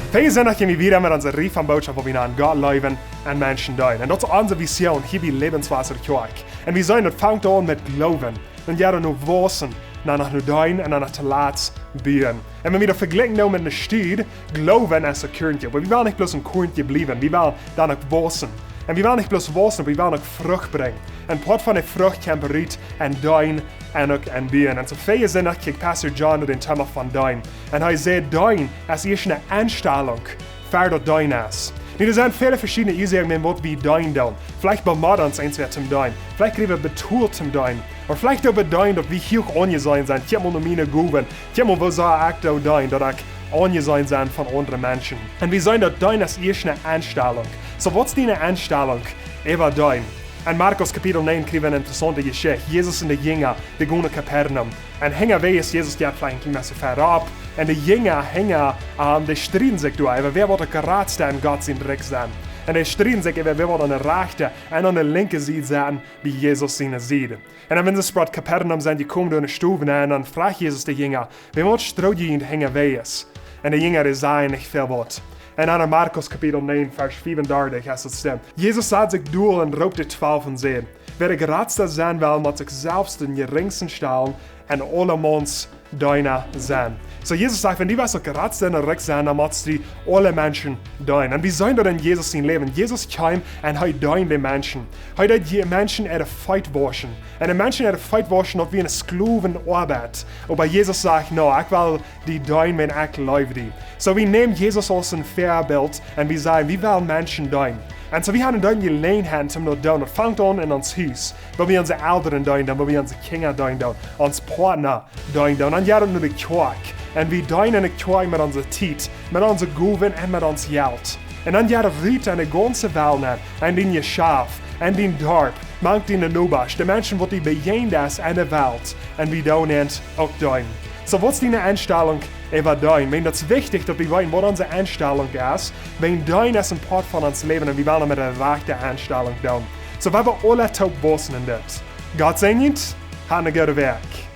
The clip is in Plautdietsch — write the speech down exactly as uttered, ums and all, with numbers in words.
Vea Sindach jeit wie wieda met onse Rieej von Bootschoft, wua wie no Gott leewen un Menschen deenen. Un daut es onse Vision hia bie Lebenswasser Kjoakj. Un wie seenen, daut fangt aun met Gloowen. Un dan no wausen, dan no deenen un dan to latst buen. Un wan wie daut vejlikjen nu met ne Städ, Gloowen es een Kjarntje. Oba wie wellen nich bloos een Kjarntje bliewen, wie wellen dan uk wausen. Un wie wellen nich bloos wausen, oba wie wellen uk Frucht brinjen. Un Poat von de Frucht kjemt rut en deenen un uk en buen. Un soo vea Sindach kjikjt Pastor John no daut Thema von deenen. Un hee sajcht, deenen es ieescht ne Enstalunk, ver daut deenen es. Nu, doa sent väle veschiedne Uasoaken, waut wie deenen doonen. Veleicht bemott ons eent wäa toom deenen. Veleicht kjrie wie betolt toom deenen. Ooda veleicht uk deenen, daut wie huach aunjeseenen sent. Kjikj mol no miene Gowen. Kjikj mol, woo sea ekj doo deenen, daut ekj aunjeseenen sie von aundre Menschen. Un wie seenen, daut deenen es ieescht ne Enstalunk. Soo, waut es diene Enstalunk äwa deenen? En Markus Kapitel näajen kjrie wie ne interessaunte Jeschicht. Jesus un de Jinja, dee gonen no Kapernaum. Un hinjawäajes, Jesus jeit veleicht een kjlien bät wieda opp. Un de Jinja hinja, ähm, dee strieden sikj doa äwa, wäa woat de jratsta en Gott sien Rikj sennen. Un dee strieden sikj äwa, wäa woat aun de rajchte un aun de linkje Sied sennen bie Jesus siene Sied. Un dan, wan see bie Kapernaum sent, dee komen doa enne Stow nenn un dan fruach Jesus de Jinja: "Wäajen waut stritt jie hinjawäajes?" Un de Jinja, dee sajen nich väl waut. Un dan en Markus Kapitel näajen, Varsch fiefundartich, es daut stemmt. Jesus sad sikj dol un roopt de Twalw un säd: "Wäa de jratsta sennen well, mott sikj selfst dän jerinjsten stalen un aulemaun sien Deena sennen." Soo, Jesus sajcht, wan du west de jratsta en de Rikj sennen, dan motst du aule Menschen deenen. Un wie seenen daut en Jesus sien Läwen. Jesus kjeem un hee deend de Menschen. Hee deed de Menschen äare Feet wauschen. Un de Menschen äare Feet wauschen, daut wia eene Sklowen-Oabeit. Oba Jesus sajcht: "Nä, ekj well die deenen, wiels ekj leew die." Soo, wie nämen Jesus aus een Väabilt un wie sajen, wie wellen Menschen deenen. Un soo, wie haben dan Jeläajenheit toom daut doonen. Daut fangt aun en ons Hus, wua wie onse Elren deenen doonen, wua wie onse Kjinja deenen doonen, ons Partner deenen doonen. Dan jeit daut no de Kjoakj. Un wie deenen en de Kjoakj met onse Tiet, met onse Gowen un met ons Jelt. Un dan jeit daut rut en de gaunze Welt nenn, en dien Jeschaft, en dien Darp, mank diene Nobasch, de Menschen, waut die bejäajnen en de Welt. Un wie doonen uk deenen. Soo, waut es diene Enstalunk äwa deenen? Ekj meen, daut es wichtich, daut wie weeten, waut onse Enstalunk es. Wiels deenen es een Poat von ons Läwen un wie wellen met de rajchte Enstalunk doonen. Soo, wie wellen aule toop wausen en dit. Gott säajent, hab eene goode Wäakj.